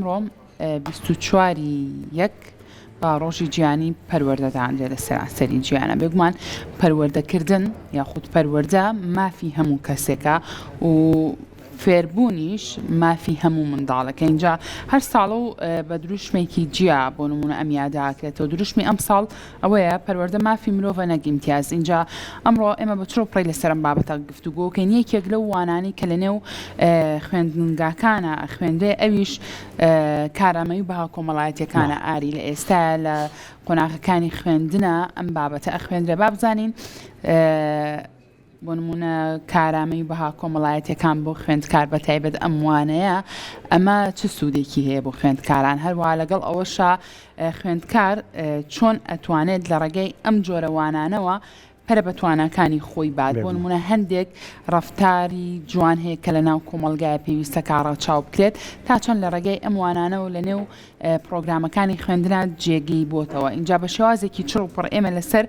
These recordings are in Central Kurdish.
ئەمڕۆ 24 یەک بە ڕۆژی جیهانی پەروەردە دانرێت لە سەرانسەری جیهانە بێگومان پەروەردەکردن یاخود پەروەردە مافی هەموو کەسێکە و فێربوونیش مافی هەموو منداڵێکە ئینجا هەر ساڵە و بە دروشمێکی جیا بۆ نمونە ئەم یادە ئاکرێتەوە دروشمی ئەم ساڵ ئەوەیە پەروەردە مافی مرۆڤە نەک ئیمتیاز ئینجا ئەمڕۆ ئێمە بە چڕ و پڕی لەسەر ئەم بابەتە گفتوگۆکەین یەکێک لەو وانانەی کە لەنێو خوێندنگاکانە ئەخوێنرێ ئەویش کارامەیی و بەها کۆمەڵایەتیەکانە ئاری لە ئێستایا لە قۆناغەکانی خوێندنە ئەم بابەتە ئەخوێندرێ با بزانین بۆ نمونە کارامەی و بەها کۆمەڵایەتیەکان بۆ خوێندکار بە تایبەت ئەم وانەیە ئەمە چ سوودێکی هەیە بۆ خوێندکاران هەروە لەگەڵ ئەوەشا خوێندکار چۆن ئەتوانێت لە ڕێگەی ئەم جۆرە وانانەوە پەرە بە تواناکانی خۆی بات، بۆ نموونە هەندێک ڕەفتاری جوان هەیە کە لە ناو کۆمەڵگایە پێویستە کا ڕەچاو بکرێت، تا چەند لە ڕێگای ئەم وانانەوە لە نێو پڕۆگرامەکانی خوێندنا جێگەی بۆتەوە، ئینجا بە شێوازێکی چڕ و پڕ ئێمە لەسەر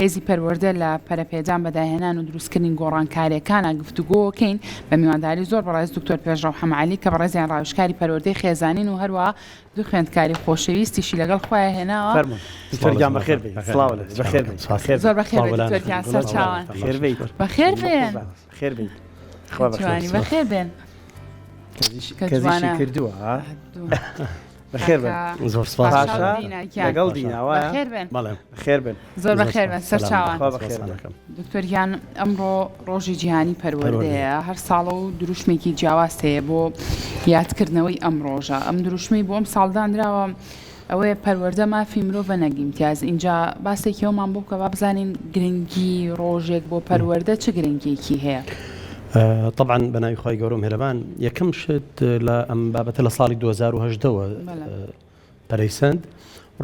هێزی پەروەردە لە پەرەپێدان بە داهێنان و دروستکردنی گۆڕانکاریەکانا گفتوگۆکەین بە میوانداری زۆر بەڕێز دکتۆر پێشڕەو حەمەعەلی کە بەڕێزیان ڕاوێژکاری پەروەردەی خێزانین و هەروەها دوو خوێندکاری خۆشەویستیشی لەگەڵ خۆیان هێناوە. فەرموون دکتۆر گیان بەخێر بێی. سڵاو لێت بەخێر بێی. بەخێر زۆر بەخێر بێی دکتۆر گیان سەرچاوان. بەخێر بێیت. بەخێر بێن. بەخێر بێیت. خوا بەخێر. جوانی بەخێر بێن. کە کەزیشی جوانە. کردووە ها. بەخێر بن. زۆر سپاس. پاشا دینا گیان. لەگەڵ دینا وایە؟ بەخێر بێن. بەڵێ. بەخێر بن. زۆر بەخێر بن سەرچاوان. خوا بەخێر بن. دکتۆر گیان ئەمڕۆ ڕۆژی جیهانی پەروەردەیە هەر ساڵە و دروشمێکی جیاواز هەیە بۆ یادکردنەوەی ئەم ڕۆژە ئەم دروشمەی بۆ ئەم ساڵ دانراوە ئەوەیە پەروەردە مافی مرۆڤە نەک ئیمتیاز ئینجا باسێکی ئەومان بۆ بکە با بزانین گرنگی ڕۆژێک بۆ پەروەردە چ گرنگیەکی هەیە. طبعا بە ناوی خوای گەورە و میهرەبان یەکەم شت لە ئەم بابەتە لە ساڵی 2018 وە پەرەی سەند.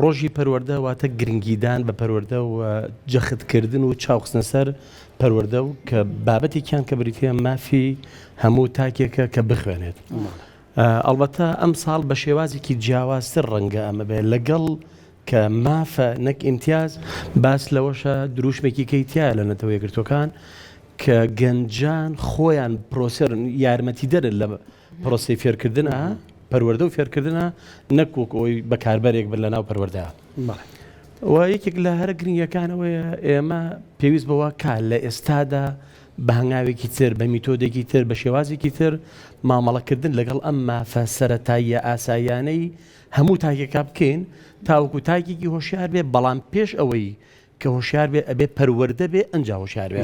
ڕۆژی پەروەردە واتە گرنگیدان بە پەروەردە و جەختکردن و چاوخستنە سەر پەروەردە و کە بابەتێکیان کە بریتیە مافی هەموو تاکێکە کە بخوێنێت. ئەڵبەتە ئەم ساڵ بە شێوازێکی جیاوازتر ڕەنگە ئەمە بێت لەگەڵ کە مافە نەک ئیمتیاز باس لەوەشە دروشمێکی کەی تایە لە نەتەوە یەکگرتووەکان کە گەنجان خۆیان پرۆسێرن یارمەتیدەرن لە پرۆسەی فێرکردنە، پەروەردە و فێرکردنە نەک وەک ئەوەی بەکاربەرێک بن لەناو پەروەردە. و یەکێک لە هەرە گرنگەکان ئەوەیە ئێمە پێویست بەوە کا لە ئێستادا بە هەنگاوێکی تر بە میتۆدێکی تر بە شێوازێکی تر مامەڵەکردن لەگەڵ ئەم مافە سەرەتاییە ئاساییانەی هەموو تاکێکا بکەین تاوەکو تاکێکی هۆشیار بێ بەڵام پێش ئەوەی کە هۆشیار بێ ئەبێ پەروەردە بێ ئەنجا هۆشیار بێ.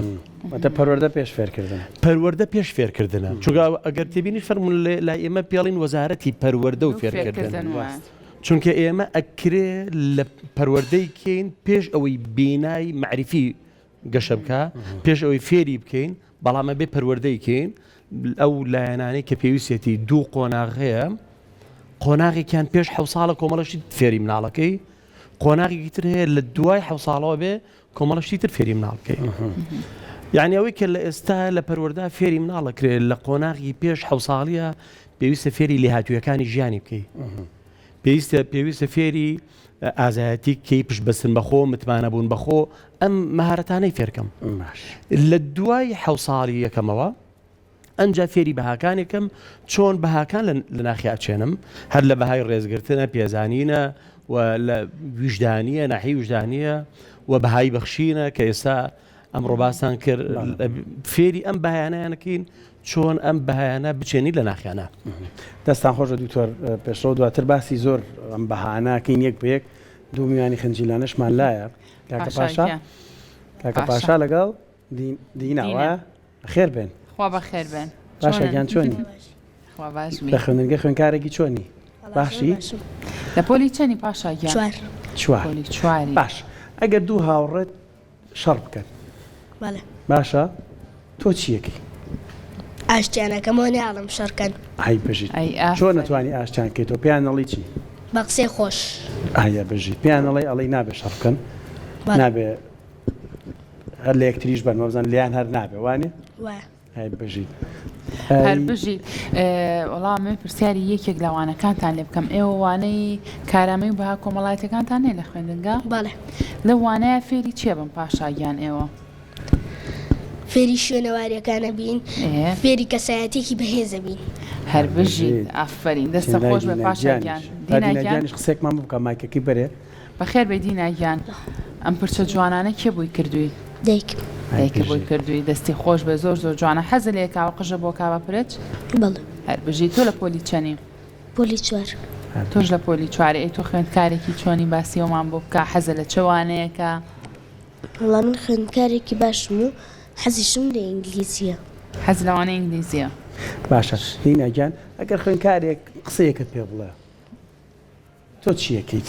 واتە پەروەردە پێش فێرکردن. پەروەردە پێش فێرکردنە چونکە ئەگەر تێبینیش فەرموون لای ئێمە پێڵین وەزارەتی پەروەردە و فێرکردن چونکە ئێمە ئەکرێ لە پەروەردەی کەین پێش ئەوەی بینای مەعریفی گەشە بکە پێش ئەوەی فێری بکەین بەڵام ئەبێ پەروەردەی کەین ئەو لایەنانەی کە پێویستێتی دوو قۆناغ هەیە قۆناغێکیان پێش حەو ساڵە کۆمەڵەشی فێری مناڵەکەی قۆناغێکی تر هەیە لە دوای حەو ساڵەوە بێ کۆمەڵە شتی تر فێری مناڵ بکەی یعنی ئەوەی کە لە ئێستا لە پەروەردە فێری مناڵە کرێ لە قۆناغی پێش حەو ساڵیە پێویستە فێری لێهاتوویەکانی ژیانی بکەی پێویستە پێویستە فێری ئازایەتی کەی پشت بەستن بەخۆ متمانە بوون بەخۆ ئەم مەهارەتانەی فێرکەم لە دوای حەو ساڵی یەکەمەوە ئەنجا فێری بەهاکانێکم چۆن بەهاکان لە ناخی ئەچێنم هەر لە بەهای ڕێزگرتنە پێزانینە و لە ویژدانیە ناحی ویژدانیە و بەهای بەخشینە کە ئێستا ئەمڕۆ باسان کرد فێری ئەم بەهایانەکەین چۆن ئەم بەهایانە بچێنی لە ناخیانە. دەستان خۆشە دکتۆر پێشڕەو دواتر باسی زۆر ئەم بەهاناکەین یەک بە یەک دوو میوانی خنجیلانەشمان لایە کاکە پاشا کاکە پاشا لەگەڵ دینا وایە بەخێر بێن. خوا بەخێر بێن. باشە گیان چۆنی؟ خوا باش بی. لە خوێندنگە خوێندکارێکی چۆنی؟ باشی؟ لە پۆلی چەنی پاشا گیان؟ چوار. چوار. پۆلی چواری. باش ئەگەر دوو هاوڕێت شەڕ بکەن. بەڵێ. باشە تۆ چیەکەی؟ ئاشتیانەکەمەوە نایەڵم شەڕ کەن. ئای بژیت. ئەی ئافەرین. چۆن ئەتوانی ئاشتیان کەیتەوە؟ پێیان ئەڵێی چی؟ بە قسەی خۆش. ئایە بژیت. پێیان ئەڵێی ئەڵێی نابێ شەڕ بکەن. بەڵێ. نابێ هەر لە یەکتریش بن وابزانم لێیان هەر نابێ وانێ؟ وایە. هەر بژیت. هەر بژیت. وەڵا من پرسیاری یەکێک لە وانەکانتان لێ بکەم ئێوە وانەی کارامەی و بەها کۆمەڵایەتیەکانتان هەیە لە خوێندنگا؟ بەڵێ. لەو وانەیە فێری چێ بن پاشا گیان ئێوە؟ فێری شوێنەواریەکان ئەبین، فێری کەسایەتیەکی بەهێز ئەبین. هەر بژیت ئافەرین دەستە خۆش بێ پاشا گیان دینا گیان قسێکمان بکە مایکەکەی بەرێ. بەخێر بێی دینا گیان ئەم پرچە جوانانە کێ بۆی کردووی؟ دایکم. دایکە بۆی کردووی دەستی خۆش بێ زۆر زۆر جوانە حەزت لێیە کاوە قژە بۆ کا بە پرچ؟ بەڵێ. هەر بژی تۆ لە پۆلی چەنی؟ پۆلی چوار. تۆش لە پۆلی چواری ئەی تۆ خوێندکارێکی چۆنی باسی ئەومان بۆ بکە حەزە لە چ وانەیەکە؟ وەڵا من خوێندکارێکی باشم و حەزیشم لە ئینگلیزییە. حەز لە وانەی ئینگلیزییە. باشە دینا گیان ئەگەر خوێندکارێک قسەیەکت پێ بڵێ تۆ چی ئەکەیت؟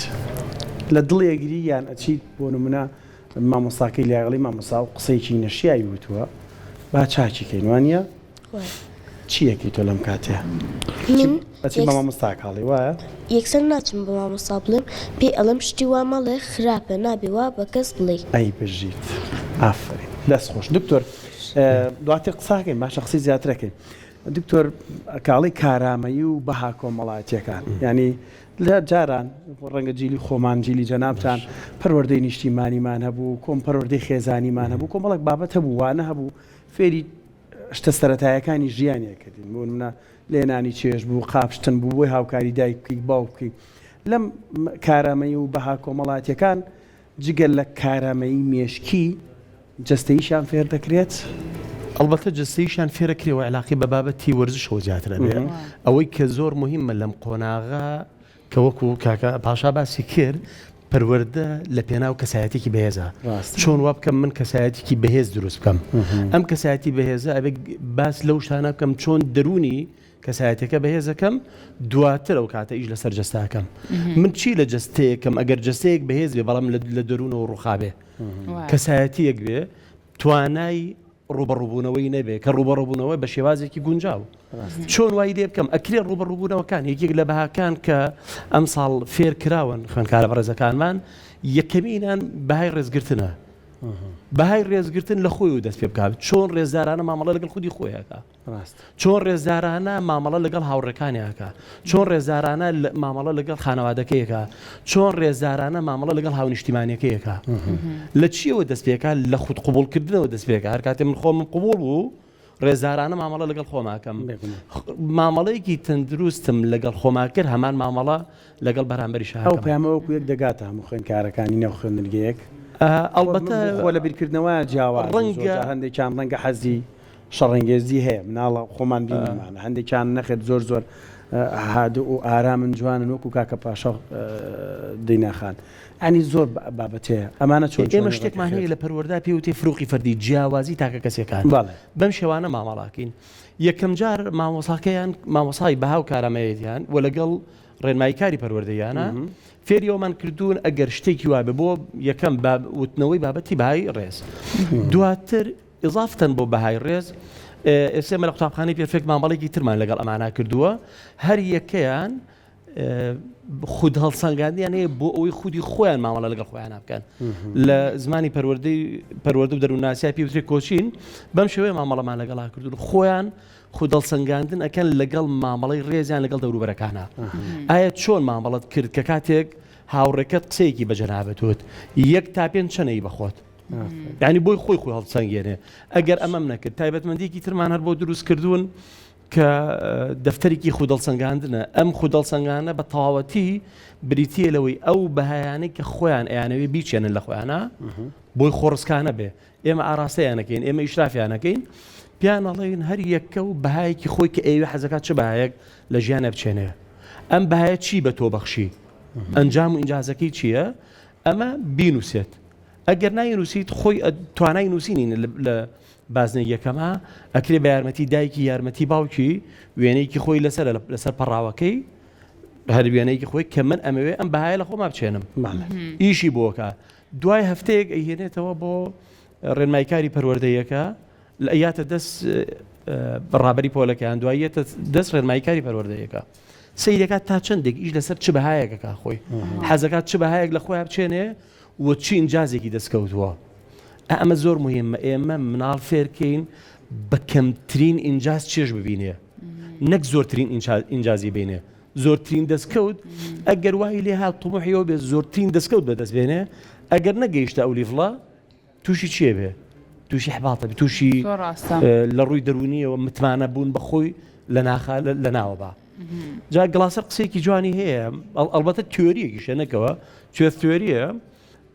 لە دڵی ئەگری یان ئەچیت بۆ نمونە مامۆستاکەی لای ئەڵێی مامۆستا ئەو قسەیەکی نەشیاوی وتووە با چاکی کەین وانییە؟ چی ئەکەی تۆ لەم کاتەیە؟ من ئەچی بە مامۆستاکە ئەڵێی وایە؟ یەکسەر ناچم بە مامۆستا بڵێم پێی ئەڵێم شتی وا مەڵێ خراپە نابێ وا بە کەس بڵێی. ئەی بژیت ئافەرین دەست خۆش دکتۆر دواتر قساکەین باشە قسەی زیاتر ئەکەین دکتۆر کاڵی کارامەیی و بەها کۆمەڵایەتیەکان یانی لە جاران ڕەنگە جیلی خۆمان جیلی جەنابتان پەروەردەی نیشتیمانیمان هەبوو کۆم پەروەردەی خێزانیمان هەبوو کۆمەڵێک بابەت هەبوو وانە هەبوو فێری شتە سەرەتایەکانی ژیانی ئەکردین بۆ نمونە لێنانی چێژ بوو قاپشتن بوو بۆی هاوکاری دایک بکەی باوک بکەی لەم کارامەیی و بەها کۆمەڵاتیەکان جگە لە کارامەیی مێشکی جەستەییشیان فێر دەکرێت؟ ئەڵبەتە جەستەییشیان فێرەکرێ و عیلاقەی بە بابەتی وەرزشەوە زیاتر ئەبێ. ئەوەی کە زۆر موهیمە لەم قۆناغە کە وەکو کاکە پاشا باسی کرد پەروەردە لە پێناو کەسایەتێکی بەهێزە. چۆن وا بکەم من کەسایەتێکی بەهێز دروست بکەم؟ ئەم کەسایەتی بەهێزە ئەبێ باس لەو شتانە بکەم چۆن دەروونی کەسایەتیەکە بەهێزەکەم دواتر ئەو کاتە ئیش لەسەر جەستە ئەکەم من چی لە جەستەیەکەم ئەگەر جەستەیەک بەهێز بێ بەڵام لە دەروونەوە ڕووخابێ کەسایەتیەک بێ توانای ڕوبەڕووبوونەوەی نەبێ کە ڕوبەڕووبوونەوە بە شێوازێکی گونجاو چۆن وای لێ بکەم ئەکرێ ڕوبەڕووبوونەوەکان یەکێک لە بەهاکان کە ئەم ساڵ فێر کراون خوێندکارە بەڕێزەکانمان یەکەمینان بەهای ڕێزگرتنە بەهای ڕێزگرتن لە خۆی و دەست پێ بکات چۆن ڕێزدارانە مامەڵە لەگەڵ خودی خۆیەکە ڕاستە. چۆن ڕێزدارانە مامەڵە لەگەڵ هاوڕێکانی ئەکا، چۆن ڕێزدارانە مامەڵە لەگەڵ خانەوادەکەی ئەکا، چۆن ڕێزدارانە مامەڵە لەگەڵ هاونیشتیمانیەکەی ئەکا. لە چیەوە دەست پێکا؟ لە خود قبوڵکردنەوە دەست پێکا. هەر کاتێ من خۆمم قبوڵ بوو، ڕێزدارانە مامەڵە لەگەڵ خۆما ئەکەم. مامەڵەیەکی تەندروستم لەگەڵ خۆما کرد، هەمان مامەڵە لەگەڵ بەرامبەریشا ئەو ئەکەم. پەیامە وەکو یەک دەگاتە هەموو خوێندکارەکانی نێو خوێندنگەیەک؟ ئەڵبەتە خۆ لە بیرکردنەوە جیاوازن، ڕەنگە زۆرجار هەندێکیان ڕەنگە حەزی شەڕەنگێزی هەیە مناڵە خۆمان بینیمانە هەندێکیان نەخێر زۆر زۆر هادئ و ئارامن جوانن وەکو کاکە پاشا دینا خان ینی زۆر بابەت هەیە ئەمانە چۆن ئێمە شتێکمان هەیە لە پەروەردە پێ وتێ فروقی فەردی جیاوازی تاکە کەسەکان بەم شێوانە مامەڵاکەین یەکەم جار مامۆساکەیان مامۆسای بەها و کارامەیەتیان و لەگەڵ ڕێنماییکاری پەروەردەیانە فێری ئەومان کردوون ئەگەر شتێکی وابێ بۆ یەکەم وتنەوەی بابەتی بەهای ڕێز دواتر ئیزافتەن بۆ بەهای ڕێز، ئێستا ئێمە لە قوتابخانەی پێرفێکت مامەڵەیەکی ترمان لەگەڵ ئەمانە کردووە، هەر یەکەیان خود هەڵسەنگاندیان هەیە بۆ ئەوەی خودی خۆیان مامەڵە لەگەڵ خۆیان بکەن. لە زمانی پەروەردەی پەروەردە و دەروونناسیا پێی وترێ coaching، بەم شێوەیە مامەڵەمان لەگەڵا کردوون. خۆیان خود هەڵسەنگاندن ئەکەن لەگەڵ مامەڵەی ڕێزیان لەگەڵ دەوروبەرەکانە. ئایا چۆن مامەڵەت کرد کە کاتێک هاوڕێکەت قسەیەکی بە جەنابت وت، یەک تا پێنج چەنەی بە خۆت؟ یعنی بۆی خۆی خۆی هەڵسەنگێنێ ئەگەر ئەمەم نەکرد تایبەتمەندێکی ترمان هەر بۆ دروست کردوون کە دەفتەرێکی خودەڵسەنگاندنە ئەم خودەڵسەنگانە بە تەواوەتی بریتە لەوەی ئەو بەهایانەی کە خۆیان ئەیانەوێ بیچێنن لە خۆیانە بۆی خۆڕسکانە بێ ئێمە ئاراستەیانەکەین ئێمە ئیشرافیانەکەین پیان ئەڵێن هەر یەکە و بەهایەکی خۆی کە ئەوێ حەزەکات چ بەهایەک لە ژیانە بچێنێ ئەم بەهایە چی بە تۆ بەخشی ئەنجام و ئینجازەکەی چییە؟ ئەمە بینوسێت ئەگەر ناینوسیت خۆی توانای نووسینی لە بازنەی یەکەما ئەکرێ بە یارمەتی دایکی یارمەتی باوکی وێنەیەکی خۆی لەسەر لەسەر پەڕاوەکەی هەر وێنەیەکی خۆی کە من ئەمەوێ ئەم بەهای لە خۆما بچێنم ئیشی بۆکە دوای هەفتەیەک ئەیهێنێتەوە بۆ ڕێنمایکاری پەروەردەیەکە لە ئەیاتە دەست ڕابەری پۆلەکەیان دواییەتە دەست ڕێنماییکاری پەروەردەیەکە سەیرەکات تا چەندێک ئیش لەسەر چ بەهایەکەکە خۆی حەزەکات چ بەهایەک لە خۆیان بچێنێ و چی ئینجازێکی دەستکەوتووە ئەمە زۆر مهمە ئێمە مناڵ فێرکەین بە کەمترین ئینجاز چێژ ببینێ نەک زۆرترین ئینجازی بینێ زۆرترین دەستکەوت ئەگەر وای لێ هات طموحیەوە بێ زۆرترین دەستکەوت بەدەست بێنێ ئەگەر نەگەیشتە ئەو level ە تووشی چیە بێ تووشی حباتە بێ تووشی لە ڕووی دەرونیەوە متمانە بوون بە خۆی لە ناخا لە ناوە با جا گڵاسەر قسەیەکی جوانی هەیە ئەڵبەتە تیۆریەکیشە نەکەوە چێ تیۆریە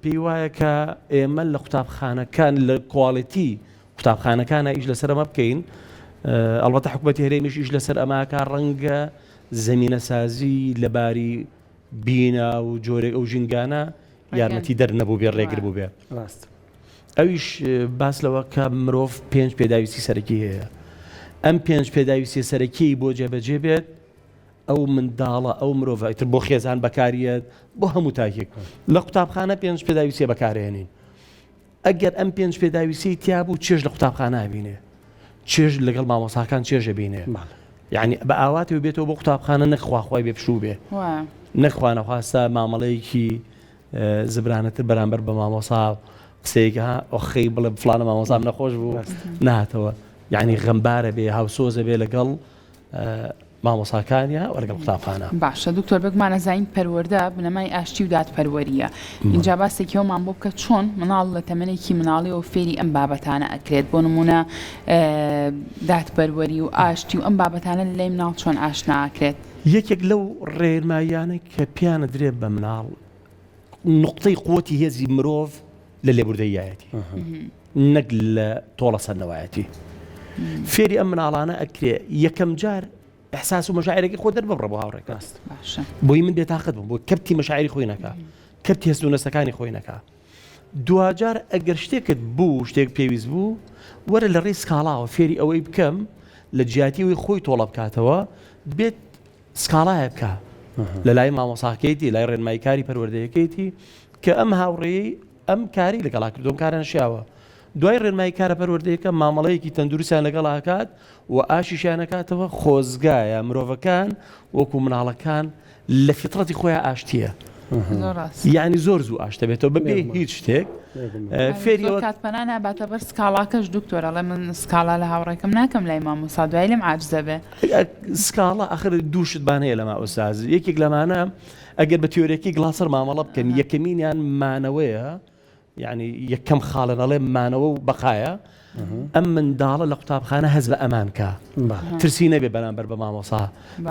پێی وایە کە ئێمە لە قوتابخانەکان لە quality قوتابخانەکانە ئیش لەسەر ئەمە بکەین ئەڵبەتە حکوومەتی هەرێمیش ئیش لەسەر ئەماکە ڕەنگە زمینەسازی لەباری بینا و جۆرێک ئەو ژینگانە یارمەتی دەر نەبوو بێ ڕێگر بوو بێ ڕاست ئەویش باس لەوە کە مرۆڤ پێنج پێداویستی سەرەکی هەیە ئەم پێنج پێداویستی سەرەکی بۆ جێبەجێ بێت ئەو منداڵە ئەو مرۆڤ ئیتر بۆ خێزان بەکاریەت بۆ هەموو تاکێک لە قوتابخانە پێنج پێداویستیە بەکارێنین ئەگەر ئەم پێنج پێداویستی تیا بوو چێژ لە قوتابخانە بینێ چێژ لەگەڵ مامۆساکان چێژە بینێ یعنی بە ئاواتی و بێتەوە بۆ قوتابخانە نەخواخوای بێ پشوو بێ نەخوانەخواستە مامەڵەیەکی زبرانەتر بەرامبەر بە مامۆسا قسەیەکە ها ئۆخی بڵێ فلانە مامۆسام نەخۆش بوو ناتەوە یعنی غەمبارە بێ هاوسۆزە بێ لەگەڵ مامۆساکانیا و لەگەڵ قوتابخانە. باشە دکتۆر بێگومان ئەزانین پەروەردە بنەمای ئاشتی و دادپەروەرییە ئینجا باسێکی ئەومان بۆ بکە چۆن مناڵ لە تەمەنێکی مناڵیەوە فێری ئەم بابەتانە ئەکرێت بۆ نمونە دادپەروەری و ئاشتی و ئەم بابەتانە لای مناڵ چۆن ئاشنا ئەکرێت؟ یەکێک لەو ڕێنماییانەی کە پێیان ئەدرێت بە مناڵ نوقتەی قوتی هێزی مرۆڤ لە لێبوردەییایەتی نەک لە تۆڵە سەندنەوەیەتی فێری ئەم مناڵانە ئەکرێ یەکەم جار احساس و مەشاعرێکی خۆ دەرببڕە بۆ هاوڕێکە بۆی من بێتاقەت بووم بۆ کەپتی مەشاعری خۆی نەکا کەپتی هەست و نەستەکانی خۆی نەکا دواجار ئەگەر شتێکت بوو شتێک پێویست بوو وەرە لە ڕێی سکاڵاوە فێری ئەوەی بکەم لە جیاتی ئەوەی خۆی تۆڵە بکاتەوە بێت سکاڵایە بکە لە لای مامۆساکەیتی لای ڕێنماییکاری پەروەردەیەکەیتی کە ئەم هاوڕێی ئەم کاری لەگەڵا کردوم کارە نەشیاوە دوای ڕێنماییکارە پەروەردەیەکە مامەڵەیەکی تەندروستیان لەگەڵ ئاکات و ئاشیشیان ئەکاتەوە خۆزگایە مرۆڤەکان وەکو مناڵەکان لە فیتڕەتی خۆیان ئاشتیە یعنی زۆر زوو ئاشتە بێتەوە بەبێ هیچ شتێک فێری کات پەنا ناباتە بەر سکاڵاکەش دکتۆر ئەڵێ من سکاڵا لە هاوڕێکەم ناکەم لای مامۆسا دوای لێم عاجز دەبێ سکاڵا ئەخر دوو شتمان هەیە لەما ئوستاز یەکێک لەمانە ئەگەر بە تیۆرەکەی گڵاسەر مامەڵە بکەن یەکەمینیان مانەوەیە یانی یەکەم خاڵە دەڵێ مانەوە و بەقایە ئەم منداڵە لە قوتابخانە هەست بە ئەمان کا ترسی نەبێ بەرامبەر بە مامۆسا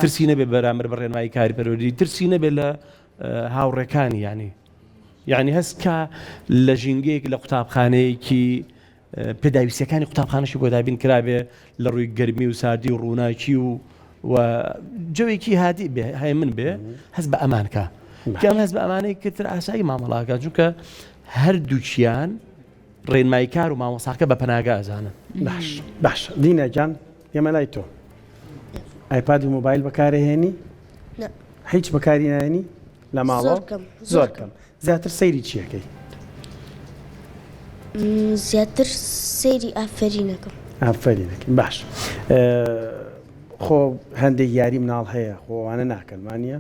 ترسی نەبێ بەرامبەر بە ڕێنمایی کاری پەروەردەیی ترسی نەبێ لە هاوڕێکانی یانی یعنی هەست کا لە ژینگەیەک لە قوتابخانەیەکی پێداویستیەکانی قوتابخانەشی بۆ دابین کرابێ لە ڕووی گەرمی و ساردی و ڕووناکی و و جەوێکی هادی بێ هەیە من بێ هەست بە ئەمان کا کەم هەست بە ئەمانەی کتر ئاسایی مامەڵاکە چونکە هەردووکیان ڕێنماییکار و مامۆساکە بە پەناگە ئەزانن. باش باش دینا گیان ئێمە لای تۆ ئایپاد و مۆبایل بەکارەهێنی؟ نا. هیچ بەکاری نایەنی لە ماڵەوە؟ زۆر کەم زۆر کەم زیاتر سەیری چیەکەی؟ زیاتر سەیری ئافەرینەکەم. ئافەرینەکەی باش خۆ هەندێک یاری مناڵ هەیە خۆ ئەوانە ناکەن وانە؟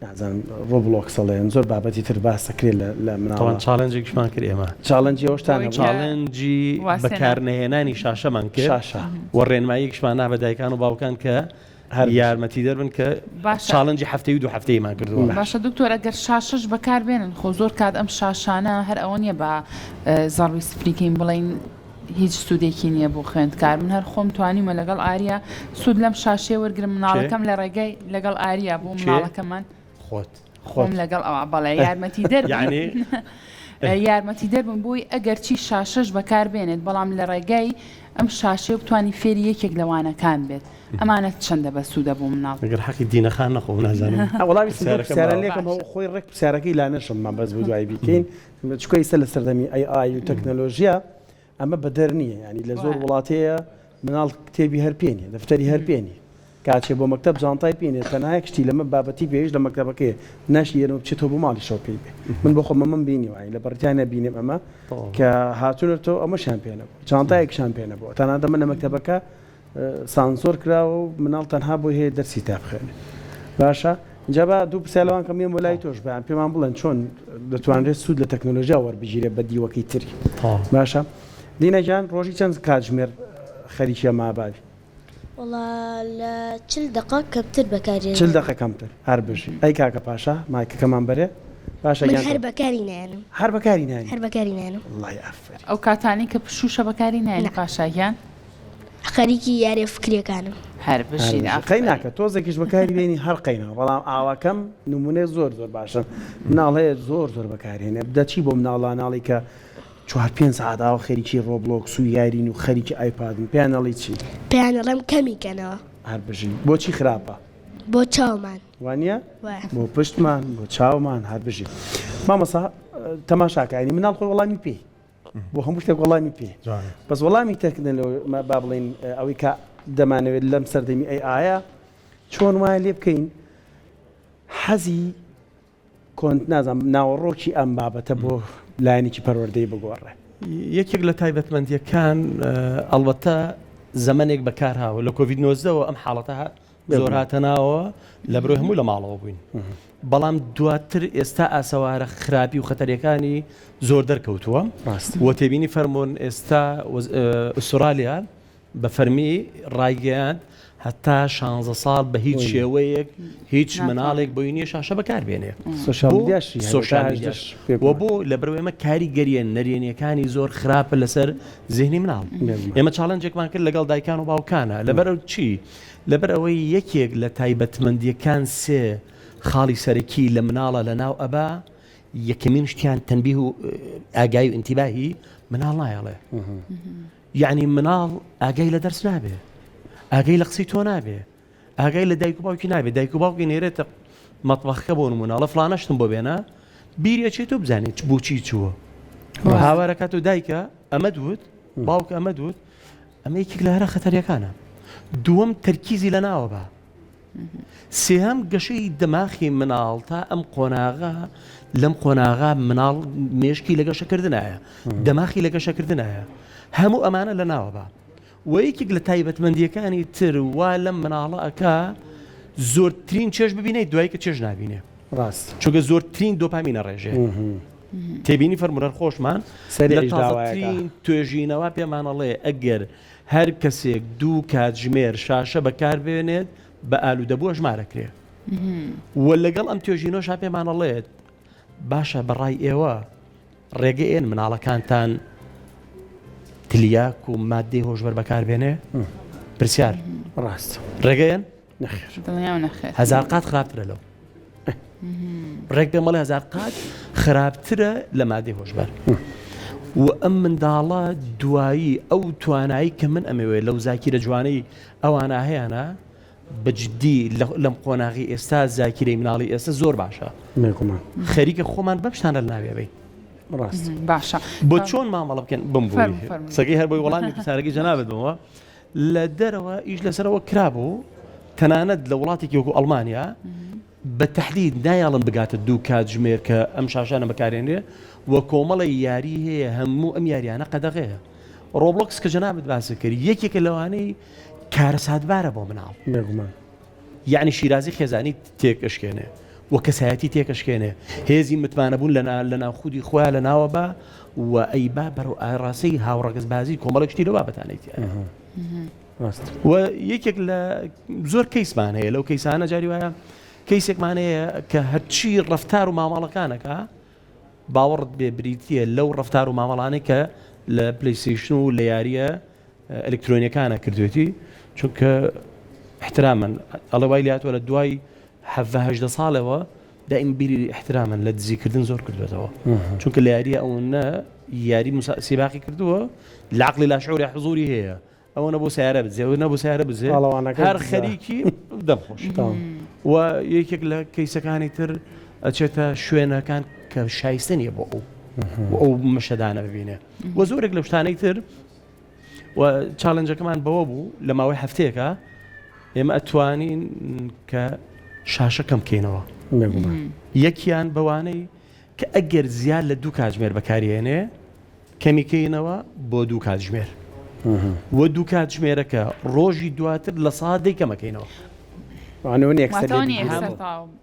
نازانم ڕۆبڵۆکس ئەڵێن زۆر بابەتی تر باس دەکرێت لە مناڵ تاوان challenge ێکیشمان کرد ئێمە challenge ی ئەوشتان هەبوو challenge ی بەکارنەهێنانی شاشەمان کرد شاشە و ڕێنماییەکیشمان نا بە دایکان و باوکان کە هەر یارمەتیدەر بن کە باشە. challenge ی هەفتەی و دوو هەفتەیمان کردووە. باشە دکتۆر ئەگەر شاشەش بەکار بێنن خۆ زۆر کات ئەم شاشانە هەر ئەوە نیە بە زەڕوی سفری کەین بڵێین هیچ سوودێکی نییە بۆ خوێندکار من هەر خۆم توانیومە لەگەڵ ئاریا سوود لەم شاشەیە وەرگرم مناڵەکەم لە ڕێگای لەگەڵ ئاریا بۆ مناڵەکەمان خۆت خۆم لەگەڵ ئەوە بەڵێ یارمەتی دەر یعنی یارمەتی دەر بم بۆی ئەگەر چی شاشەش بەکار بێنێت بەڵام لە ڕێگای ئەم شاشەیە بتوانی فێری یەکێک لە وانەکان بێت ئەمانە چەندە بەسوودە بۆ مناڵ. ئەگەر حەقی دینەخان نەخۆم نازانم وەڵامی پرسیارە لێکم خۆی ڕێک پرسیارەکەی لانەشم مەبەست بوو دوای بیکەین چونکە ئیستا لە سەردەمی ئەی ئای و تەکنەلۆژیا ئەمە بەدەر نییە ینی لە زۆر وڵاتەیە مناڵ کتێبی هەر پێ نیە دەفتەری هەر پێ نیە کاچێ بۆ مەکتەب جانتای پێ نیە تەنها یەک شتی لەمە بابەتی پێویست لە مەکتەبەکەیە ناشی یەنەوە بچێتەوە بۆ ماڵیشەوە پێی بێ من بۆ خۆم ئەمەم بینیوە یانی لە بەڕیتانیا بینیم ئەمە کە هاتوونەتەوە ئەمەشیان پێ نەبوو جانتایەکیشان پێ نەبوو تەنانەت ئەمە لە مەکتەبەکە سانسۆر کراوە و مناڵ تەنها بۆی هەیە دەرسی تا بخوێنێ باشە جا با دوو پرسیار لەوان کەم بێم بۆ لای تۆش بەیان پێمان بڵێن چۆن دەتوانرێت سوود لە تەکنۆلۆژیا وەربگیرێت بە دیوەکەی تری باشە دینا گیان ڕۆژی چەند کاتژمێر خەریکی ئەمە بابی؟ وەڵا لە چل دەقە کەمتر بەکاری چل دەقە کەمتر هەر بژی ئەی کاکە پاشا مایکەکەمان بەرێ باشە من گیان هەر بەکاری نایەنم هەر بەکاری نایەنی هەر بەکاری نایەنم وەڵڵاهی ئافەرین ئەو کاتانەی کە پشووشە بەکاری نایەنی نا. پاشا گیان؟ خەریکی یاریە فکریەکانم. هەر بژیت ئافەرین. قەی ناکە تۆزێکیش بەکاری بێنی هەر قەینا بەڵام ئاواکەم نمونەی زۆر زۆر باشن مناڵ هەیە زۆر زۆر بەکارهێنێ دەچی بۆ مناڵاناڵی کە چوار پێنج سەعات ئاوا خەریکی ڕۆبڵۆکس و یارین و خەریکی ئایپادن پێیان ئەڵێی چی؟ پێیان ئەڵێم کەمی کەنەوە. هەر بژی بۆچی خراپە؟ بۆ چاومان. وانیە؟ وایە. بۆ پشتمان بۆ چاومان هەر بژی. مامۆستا تەماشاکە یانی مناڵ خۆی وەڵامی پێی بۆ هەموو شتێک وەڵامی پێ بەس وەڵامی تەکنەلۆ با بڵێین ئەوەی کە دەمانەوێت لەم سەردەمی ئەی ئایا چۆن وایە لێ بکەین حەزی کۆنت نازانم ناوەڕۆکی ئەم بابەتە بۆ لایەنێکی پەروەردەی بگۆڕێ. یەکێک لە تایبەتمەندییەکان ئەڵبەتە زەمەنێک بەکار هاوە لە کۆڤید 19 وە ئەم حاڵەتە زۆر هاتە ناوەوە لە برۆی هەموو لە ماڵەوە بووین بەڵام دواتر ئێستا ئاسەوارە خراپی و خەتەریەکانی زۆر دەرکەوتووە و تێبینی فەرمونون ئێستا ئوسترالیا بە فەرمی ڕایگەیاند هەتا شانزە ساڵ بە هیچ شێوەیەک هیچ مناڵێک بۆی نییە شاشە بەکار بێنێ سۆشیال میدیاش و بۆ لەبەرئەوەی ئێمە کاریگەریە نەرێنیەکانی زۆر خراپە لەسەر زیهنی مناڵ ئێمە challenge ێکمان کرد لەگەڵ دایکان و باوکانە لەبەر چی لەبەر ئەوەی یەکێک لە تایبەتمەندیەکان سێ خاڵی سەرەکی لە مناڵە لە ناو ئەبا یەکەمین شتیان تەنبیه و ئاگای و ئینتیباهی مناڵ نایەڵێ یەعنی مناڵ ئاگای لە دەرس نابێ ئاگای لە قسەی تۆ نابێ ئاگای لە دایک و باوکی نابێ دایک و باوکی نێرێتە مەتبەخەکە بۆ نمونە ئەڵێ فڵانە شتم بۆ بێنە بیری ئەچێت تۆ بزانێت بۆچی چووە هاوارەکات و دایکە ئەمە دوت باوکە ئەمە دوت ئەمە یەکێک لە هەرە خەتەریەکانە دووەم تەرکیزی لە ناوە بە سێهەم، گەشەی دەماخی مناڵ تا ئەم قۆناغە، لەم قۆناغە مناڵ مێشکی لە گەشەکردنایە، دەماخی لە گەشەکردنایە، هەموو ئەمانە لە ناوە با. وە یەکێک لە تایبەتمەندییەکانی تر وا لەم مناڵە ئەکا زۆرترین چێژ ببینێ دوایی کە چێژ نابینێ. ڕاست. چونکە زۆرترین دۆپامین ئەڕێژێ. تێبینی فەرموو هەر خۆشمان لە تازەترین توێژینەوە پێمان ئەڵێ ئەگەر هەر کەسێک دوو کاتژمێر شاشە بەکاربێنێت بە ئالوودەبوو ئەژمارەکرێ و لەگەڵ ئەم توێژینەوەشا پێمان ئەڵێت باشە بەڕای ئێوە ڕێگە ئێن مناڵەکانتان تلیاک و مادەی هۆشبەر بەکاربێنێ پرسیار ڕاست ڕێگەیەن نەخێر دڵنیام نەخێر هەزار قات خراپترە لەو ڕێک پێم بڵێ هەزار قات خراپترە لە مادەی هۆشبەر و ئەم منداڵە دوایی ئەو توانایی کە من ئەمەوێ لەو زاکیرە جوانەی ئەوانە هەیەە بە جدی لەم قۆناغی ئێستا زاکیرەی مناڵی ئێستا زۆر باشە خەریکە خۆمان بەم شتانە لەناوێ بین ڕاست باشە بۆ چۆن مامەڵە بکەن بم سەگەی هەر بۆی وەڵامی پرسیارەکەی جەنابت بمەوە لە دەرەوە ئیش لەسەرەوە کرابوو، تەنانەت لە وڵاتێکی وەکو ئەڵمانیا بە تەحدید نایەڵن بگاتە دوو کاتژمێر کە ئەم شاشانە بەکارێنرێ و کۆمەڵی یاری هەیە هەموو ئەم یاریانە قەدەغەیە. ڕۆبڵۆکس کە جەنابت باست کرد یەکێکە لەوانەی کارەساتبارە بۆ مناڵ. بێگومان. یەعنی شیرازی خێزانی تێک ئەشکێنێ و کەسایەتی تێک ئەشکێنێ، هێزی متمانەبوون لە لە ناو خودی خۆیا لە ناوە با و ئەیبا بەرەو ئاراستەی هاوڕەگەزبازی کۆمەڵێک شتی لەو بابەتانەی تیایە. ڕاست. و یەکێک لە زۆر کەیسمان هەیە لەو کەیسانە جاری وایە کەیسێکمان هەیە کە هەرچی ڕەفتار و مامەڵەکانەکە باوەڕت بێ بریتییە لەو ڕەفتار و مامەڵانەی کە لە پلەیستەیشن و لە یارییە ئەلکترۆنیەکانە کردوێتی چونکە احترامن ئەڵێ وای لاتوە لە دوای حەڤە هەژدە ساڵەوە دایم بیری احترامن لە دزیکردن زۆر کردوێتەوە چونکە لە یاریە ئەوەنە یاری سیباقی کردووە لە عقلی لاشعوری حزوری هەیە ئەوە نەبوو سیارە بزێ ئەوە نەبوو سیارە بزێ هەر خەریکی دەم خۆش و یەکێک لە کەیسەکانی تر ئەچێتە شوێنەکان کە شایستە نییە بۆ ئەو ئەو مەشەدانە ببینێ و زۆرێک لە شتانەی تر و challenge ەکەمان بەوە بوو لە ماوەی هەفتەیەکە ئێمە ئەتوانین کە شاشە کەم بکەینەوە یەکیان بەوانەی کە ئەگەر زیاد لە دوو کاتژمێر بەکارهێنێ کەمی کەینەوە بۆ دوو کاتژمێر و دوو کاتژمێرەکە ڕۆژی دواتر لە سا دەی کەمەکەینەوە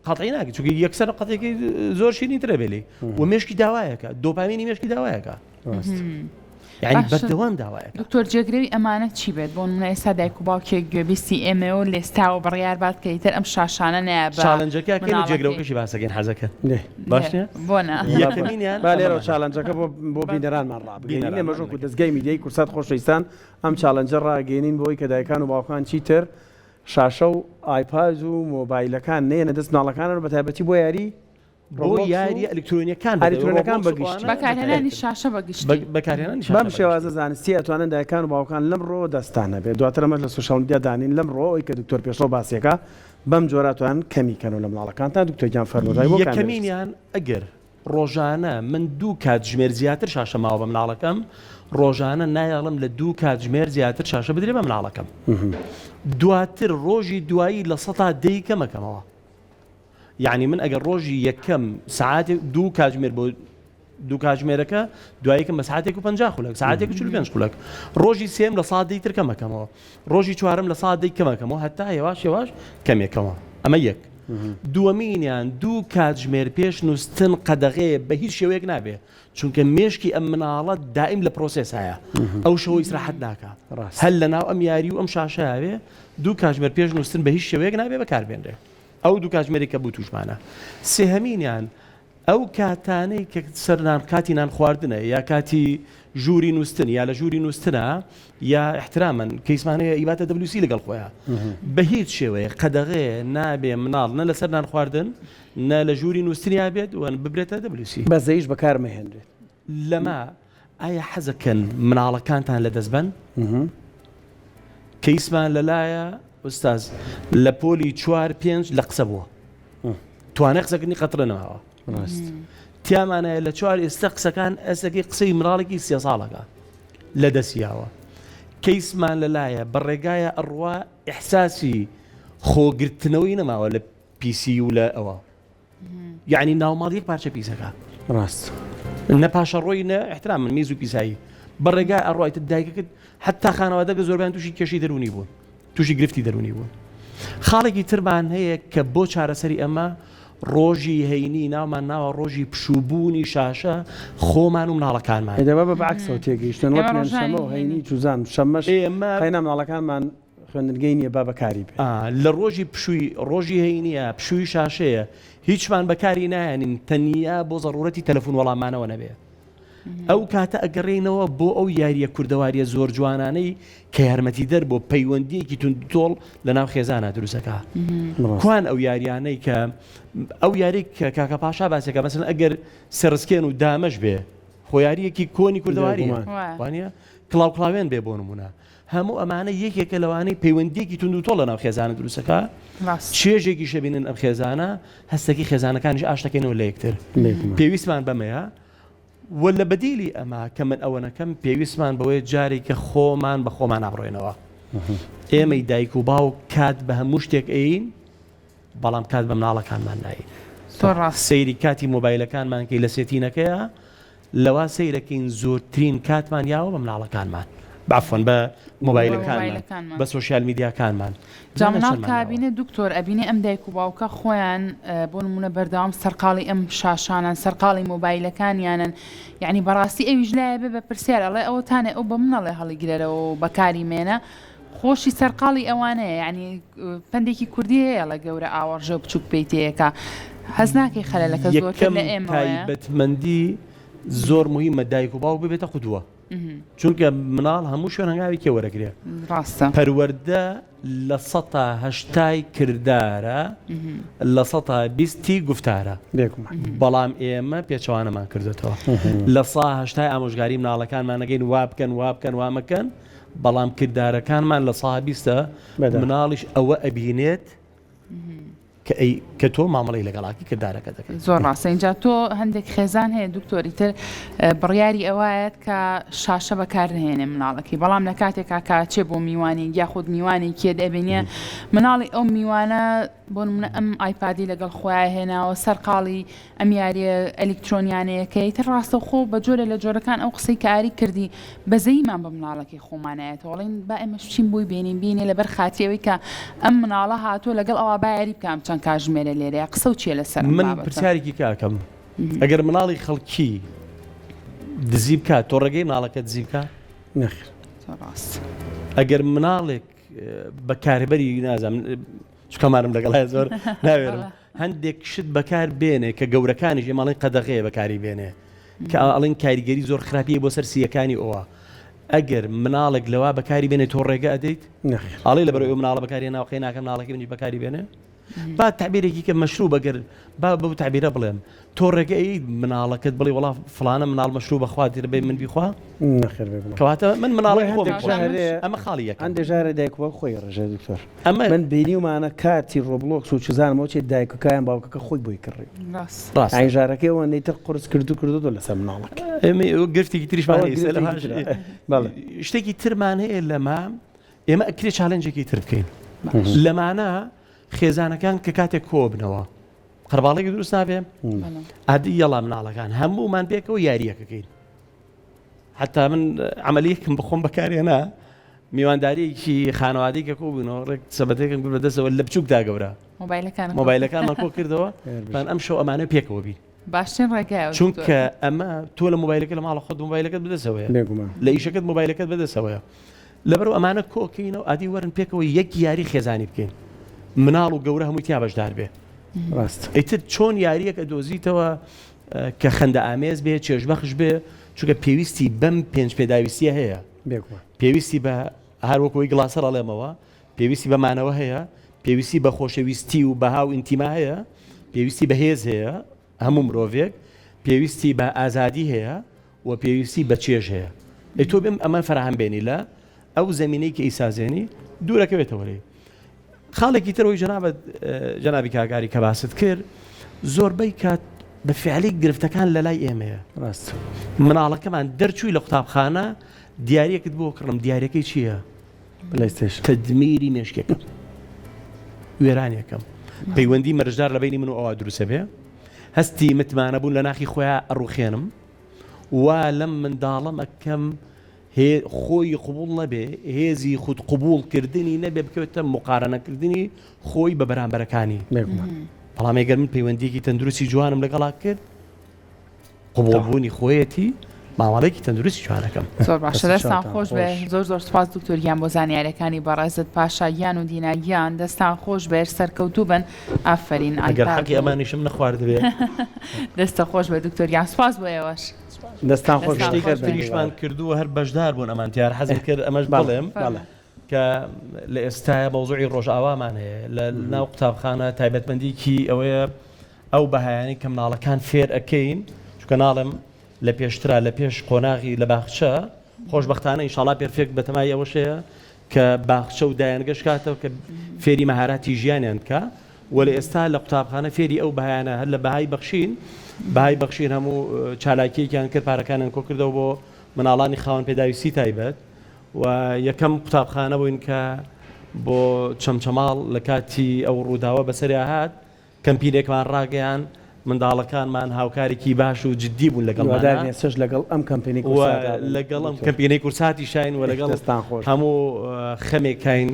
قەتعی ناکە چونکە یەکسەر قەتێکی زۆر شیرینترە بێلی و مێشکی داوایەکە دۆپامینی مێشکی داوایەکە. یعنی بەردەوام داوایەکە. دکتۆر جێگرەوی ئەمانە چی بێت؟ بۆ نمونە ئێستا دایک و باوکێک گوێبیستی ئێمەیە و لێستاوە بڕیار بات کە ئیتر ئەم شاشانە نەیە بە challenge ەکە کەین و جێگرەوەکەشی باسەکەین حەزەکەن باش نیە؟ بۆ نا؟ یەکەمینیان با لێرەوە challenge ەکە بۆ بۆ بینەرانمان ڕابگەیەنین ئێمەش وەکو دەزگای میدیایی کوردسات خۆشەویستان ئەم challenge ە ڕاگەیەنین بۆ ئەوەی کە دایکان و باوکان چیتر شاشە و ئایپاد و مۆبایلەکان نەیەنە دەست مناڵەکانیان و بەتایبەتی بۆ یاری بۆ یاریە ئەلکترۆنیەکان ئەلکترۆنەکان بە گشتی. بەکارهێنانی شاشە بە گشتی. بەکارهێنانی شاشە بەم شێوازە زانستیە ئەتوانن دایکان و باوکان لەم ڕۆوە دەستتان هەبێت دواتر ئەمەش لە social media دانین لەم ڕۆوە ئەوەی کە دکتۆر پێشڕەو باسیەکا بەم جۆرە ئەتوانن کەمی کەنەوە لە مناڵەکانتان دکتۆر گیان فەرموو ڕای بۆ کامێرەش. یەکەمینیان ئەگەر ڕۆژانە من دوو کاتژمێر زیاتر شاشە ماوە بە مناڵەکەم ڕۆژانە نایەڵم لە دوو کاتژمێر زیاتر شاشە بدرێ بە مناڵەکەم دواتر ڕۆژی دوایی لە سەتا دەی کەمەکەمەوە یەعنی من ئەگەر ڕۆژی یەکەم سەعاتێک دوو کاتژمێر بۆ دوو کاتژمێرەکە دوایەکەم بە ساعتێک و 50 خولەک ساعتێک و 45 خولەک ڕۆژی سێم لە ساعت دەی تر کەمەکەمەوە ڕۆژی چوارم لە ساعت دەی کەمەکەمەوە هەتا هێواش هێواش کەمێکەوە ئەمە یەک دووەمینیان دوو کاتژمێر پێش نووستن قەدەغەیە بە هیچ شێوەیەک نابێ چونکە مێشکی ئەم مناڵە دائیم لە process ایە ئەو شەوە ئیسراحەت ناکا هەر لە ناو ئەم یاری و ئەم شاشەیە دوو کاتژمێر پێش نووستن بە هیچ شێوەیەک نابێ بەکاربێنرێ ئەو دوو کاتژمێری کە بوو تووشمانە. سێهەمینیان ئەو کاتانەی کە سەر نان کاتی نان خواردنە یا کاتی ژووری نووستن یا لە ژووری نووستنە یا احترامەن کەیسمان هەیە ئیباتە WC لەگەڵ خۆیان بە هیچ شێوەیە قەدەغەیە نابێ مناڵ نە لەسەر نان خواردن نە لە ژووری نووستنیا بێت و ببرێتە WC. بەزەیش بەکار مەهێنرێت. لەمە ئایا حەزەکەن مناڵەکانتان لەدەست بەن؟ کەیسمان لەلایە ئوستاز لە پۆلی چوار پێنج لە قسە بووە توانای قسەکردنی قەترە نەماوە ڕاست تیامانایە لە چوار ئێستا قسەکان ئەسەکەی قسەی مناڵێکی سێ ساڵەکە لە دەستیاوە کەیسمان لەلایە بە ڕێگایە ئەڕوا ئیحساسی خۆگرتنەوەی نەماوە لە پیسی و لە ئەوە یەعنی ناوماڵ یەک پارچە پیسەکە. ڕاست. نە پاشەڕۆی نە احترام من میز و پیسایی بە ڕێگا ئەڕۆیت دایکەکەت حتا خانەوادەکە زۆربیان تووشی کێشەی دەروونی بوون تووشی گرفتی دەروونی بوون خاڵێکی ترمان هەیە کە بۆ چارەسەری ئەمە ڕۆژی هەینی ناومان ناوە ڕۆژی پشووبوونی شاشە خۆمان و مناڵەکانمان دەبا بە عەکسەوە تێگەیشتن وەک شەمە و هەینی چوزان شەمەش ئێمە قەینا مناڵەکانمان خوێندنگەی نییە با بەکاری بێ. ئا لە ڕۆژی پشووی ڕۆژی هەینیە پشووی شاشەیە هیچمان بەکاری نایەنین تەنیا بۆ زەڕوورەتی تەلەفون وەڵامانەوە نەبێ ئەو کاتە ئەگەڕێینەوە بۆ ئەو یاریە کوردەواریە زۆر جوانانەی کە یارمەتیدەر بۆ پەیوەندیەکی توندوتۆڵ لە ناو خێزانا دروستەکا کوان ئەو یاریانەی کە ئەو یاری کە کاکە پاشا باسێکە مەسەلەن ئەگەر سەرسکێن و دامەش بێ خۆ یاریەکی کۆنی کوردەواریە وانە کڵاو کڵاوێن بێ بۆ نمونە هەموو ئەمانە یەکێکە لەوانەی پەیوەندیەکی توندوتۆڵ لەناو خێزانە دروستەکا، چێژێکیش ئەبینن ئەم خێزانە، هەستەکی خێزانەکانیش ئاشتەکەینەوە لە یەکتر. پێویستمان بەمەیە و لە بەدیلی ئەمە کە من ئەوە نەکەم پێویستمان بەوەیە جارێکە خۆمان بە خۆمان نابڕێنەوە. ئێمەی دایک و باوک کات بە هەموو شتێک ئەین بەڵام کات بە مناڵەکانمان ناین. سەیری کاتی مۆبایلەکانمان کەی لە setting ەکەیە لەوە سەیرەکەین زۆرترین کاتمان یاوە بە مناڵەکانمان عەفوەن بە مۆبایلەکانمان بە social media کانمان جا مناڵ کە ئەبینێ دکتۆر ئەبینێ ئەم دایک و باوکە خۆیان بۆ نمونە بەردەوام سەرقاڵی ئەم شاشانەن سەرقاڵی مۆبایلەکانیانن یعنی بەڕاستی ئەویش لایە بێ بە پرسیار ئەڵێ ئەوە تانێ ئەو بە منەڵێ هەڵیگرەرەوە و بەکاری مێنە خۆشی سەرقاڵی ئەوانەیە یعنی پەندێکی کوردی هەیە ئەڵێ گەورە ئاوەڕژێ و بچوک پێی تێیەکا هەست ناکەی خەلەلەکە زۆرتر یەکەم لە ئێمەوەیە؟ تایبەتمەندی زۆر موهیمە دایک و باوک ببێتە قودوە چونکە مناڵ هەموو شوێن هەنگاوی کێ وەرەگرێ ڕاستە. پەروەردە لە سەتا هەشتای کردارە لە سەتا بیستی گوفتارە بێگومان. بەڵام ئێمە پێچەوانەمان کردۆتەوە لە سا هەشتای ئامۆژگاری مناڵەکانمان ئەکەین وا بکەن وا بکەن وا مەکەن بەڵام کردارەکانمان لە سا بیستە مناڵیش ئەوە ئەبینێت کە ئەی کە تۆ مامەڵەی لەگەڵاکی کردارەکە دەکەیت. زۆر ڕاستە ئینجا تۆ هەندێک خێزان هەیە دکتۆر ئیتر بڕیاری ئەوایەت کە شاشە بەکار نەهێنێ مناڵەکەی بەڵام لە کاتێکا کە چێ بۆ میوانی یاخود میوانی کێ دەبینێ مناڵی ئەو میوانە بۆ نمونە ئەم ئایپادی لەگەڵ خۆیان هێناوە سەرقاڵی ئەم یاریە ئەلیکترۆنیانەیە کە ئیتر ڕاستەوخۆ بە جۆرێ لە جۆرەکان ئەو قسەی کە ئاری کردی بەزەییمان بە مناڵەکەی خۆمانایەتەوە ئەڵێین با ئێمەش بچین بۆی بێنین بینێ لەبەر خاتری ئەوەی کە ئەم مناڵە هاتووە لەگەڵ ئەوا با یاری بکە ئەم چەند کاژمێرە لێرەیە قسە و چیە لەسەر ئەم من بابەتە؟ پرسیارێکی کاکەم ئەگەر مناڵی خەڵکی. دزی بکات تۆ ڕێگەی مناڵەکە دزی بکە نەخێر ڕاست ئەگەر مناڵێک بە کاربەری نازانم چکەمانم لەگەڵای زۆر ناوێرم هەندێک شت بەکار بێنێ کە گەورەکانیش ئێمە ئەڵێن قەدەغەیە بەکاری بێنێ کە ئەڵێن کاریگەری زۆر خراپی بۆ سەر سییەکانی ئەوە ئەگەر مناڵێک لەوا بەکاری بێنێ تۆ ڕێگە ئەدەیت ئەڵێ لەبەر ئەو مناڵە بەکاری ناوقەی ناکەم مناڵەکەی منیش بەکاری بێنێ با تعبیرێکی کە مەشروب ئەگەر با بەو تعبیرە بڵێم تۆ ڕێگە ئەی مناڵەکەت بڵێ وڵا فلانە مناڵ مەشروب بەخوا دیرە بەی من بیخوا نەخێر بێگومان کەواتە من مناڵی خۆم هەندێک ژارێ ئەمە خاڵی یەکەم هەندێک ژارێ دایک و باوک خۆی ڕێژێ دکتۆر ئەمە من بینیومانە کارتی ڕۆبڵۆکس و چزانم ئەوە چیە دایکەکەیان باوکەکە خۆی بۆی کڕی ڕاست ڕاست یانی ژارەکەی ئەوەندەی تر قورس کردو کردو لەسەر مناڵەکە ئێمە گرفتێکی تریشمان ئەوە هەیە ئێستا گرفتێکی لەمە ترە. بەڵێ شتێکی ترمان هەیە لەمە ئێمە ئەکرێ challenge ێکی تر بکەین لەمانە خێزانەکان کە کاتێک کۆبنەوە قەرباڵێکی دروست نابێ ئادی یەڵا مناڵەکان هەموومان پێکەوە یاریەکەکەین حتا من عملیەکم بخۆم بەکارێنا میوانداریەکی خانەوادەی کە کۆبوونەوە ڕێک سەبەتێکم کرد بەدەستەوە لە بچووکدا گەورە مۆبایلەکان مۆبایلەکانمان کۆ کردەوە ئەم شەو ئەمانە پێکەوە بین باشترین ڕێگایە چونکە ئەمە تۆ لە مۆبایلەکە لە ماڵە خۆت مۆبایلەکەت بەدەستەوەیە بێگومان لە ئیشەکەت مۆبایلەکەت بەدەستەوەیە لەبەر ئەمانە کۆکەینەوە ئادی وەرن پێکەوە یەک یاری خێزانی بکەین مناڵ و گەورە هەمووی تیا بەشدار بێ ڕاست ئیتر چۆن یاریەک ئەدۆزیتەوە کە خەندە ئامێز بێ چێژبەخش بێ چونکە پێویستی بەم پێنج پێداویستیە هەیە بێگومان پێویستی بە هەر وەکو ئەوی گڵاسەر ئەڵێمەوە پێویستی بە مانەوە هەیە، پێویستی بە خۆشەویستی و بەها و ئینتیما هەیە، پێویستی بە هێز هەیە، هەموو مرۆڤێک پێویستی بە ئازادی هەیە و پێویستی بە چێژ هەیە. ئەی تۆ بێم ئەمە فەراهەم بێنی لە ئەو زەمینەی کە ئیسازێنی دوورەکەوێتەوە لێی. خاڵێکی تر ئەوەی جەنابت جەنابی کاک ئاری کە باست کرد زۆربەی کات بە فعلی گرفتەکان لە لای ئێمەیە. ڕاست. مناڵەکەمان دەرچووی لە قوتابخانە دیاریەکت بۆ کڕم دیاریەکەی چییە؟ پلەیستەیشن. تەدمیری مێشکێکم وێرانێکم پەیوەندی مەرجدار لە بەینی من و ئەوا دروستە بێ هەستی متمانە بوون لە ناخی خۆیان ئەڕوخێنم وا لەم منداڵەم ئەکەم خۆی قوبول نەبێ هێزی خود قوبول کردنی نەبێ بکەوێتە مقارنەکردنی خۆی بە بەرامبەرەکانی بەڵام ئەگەر من پەیوەندیەکی تەندروستی جوانم لەگەڵا کرد قبوڵبوونی خۆیەتی مامەڵەیەکی تەندروستی جوانەکەم. زۆر باشە دەستان خۆش بێ زۆر زۆر سوپاس دکتۆر گیان بۆ زانیاریەکانی بەڕێزت پاشا گیان و دینا گیان دەستان خۆش بێر سەرکەوتوو بن ئافەرین ئەگەر حەقی ئەمانیشم نەخواردبێ دەستە خۆش بێ دکتۆر گیان سوپاس بۆ ئێوەش. دەستان خۆش شتێکی تریشمان کردووە هەر بەشدار بوون ئەمان دیار حەزم کرد ئەمەش بڵێم کە لە ئێستایا مەوزوعی ڕۆژئاوامان هەیە لە ناو قوتابخانە تایبەتمەندیکی ئەوەیە ئەو بەهایانەی کە مناڵەکان فێر ئەکەین چونکە ناڵێم لە پێشترا لە پێش قۆناغی لە باخچە خۆشبەختانە ئینشاڵا پێرفێکت بەتەمای ئەوەش هەیە کە باخچە و دایەنگەش کاتەوە کە فێری مەهاراتی ژیانیان بکە و لە ئێستا لە قوتابخانە فێری ئەو بەهایانە هەر لە بەهای بەخشین بەهای بەخشین هەموو چالاکیەکیان کرد پارەکانیان کۆکردەوە بۆ مناڵانی خاوەن پێداویستی تایبەت و یەکەم قوتابخانە بووین کە بۆ چەمچەماڵ لە کاتی ئەو ڕووداوە بەسەریا هات کەمپینێکمان ڕاگەیان، منداڵەکانمان هاوکارێکی باش و جدی بوون لەگەڵمانا. هیوادارین ئێستەش لەگەڵ ئەم کەمپینەی و کوردساتدا بن لەگەڵ ئەم دکتۆر. کەمپینەی کوردساتیشاین و لەگەڵ دەستان خۆش بێت. هەموو خەمێکاین،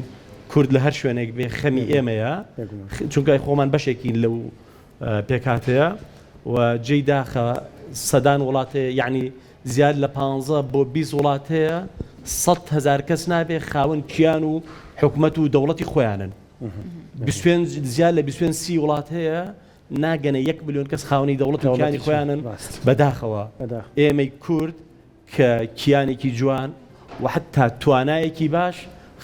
کورد لە هەر شوێنێک بێ خەمی بێگومان ئێمەیە، بێگومان. چونکە خۆمان بەشێکین لەو پێکهاتەیە و جێی داخە سەدان وڵات هەیە یەعنی زیاد لە پانزە بۆ 20 وڵات هەیە 100 هەزار کەس نابێ خاوەن کیان و حکومەت و دەوڵەتی خۆیانن. 25 زیاد لە 25 سی وڵات هەیە ناگەنە یەک ملیۆن کەس خاوەنی دەوڵەت و کیانی خۆیانن بەداخەوە ئێمەی کورد کە کیانێکی جوان و حتا توانایەکی باش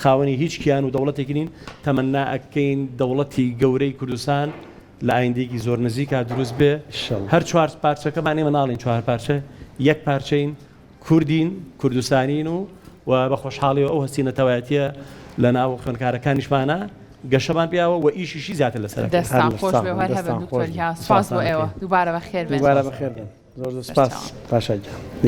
خاوەنی هیچ کیان و دەوڵەتێکی نین تەمەنا ئەکەین دەوڵەتی گەورەی کوردستان لە ئایندەیەکی زۆر نزیکا دروست بێ هەر چوار پارچەکەمان ئێمە ناڵین چوار پارچە یەک پارچەین کوردین، کوردستانین و و بە خۆشحاڵیەوە ئەو هەستی نەتەوایەتیە لە ناو خوێندکارەکانیشمانا گەشەمان پیاوە و ئیشیشی زیاتر لەسەر ئەکەین. دەستان خۆش بێ و هەر هەبن دکتۆر گیان سوپاس بۆ ئێوە دووبارە بەخێر بێن. دووبارە بەخێر بێن زۆر زۆر سوپاس پاشا گیان.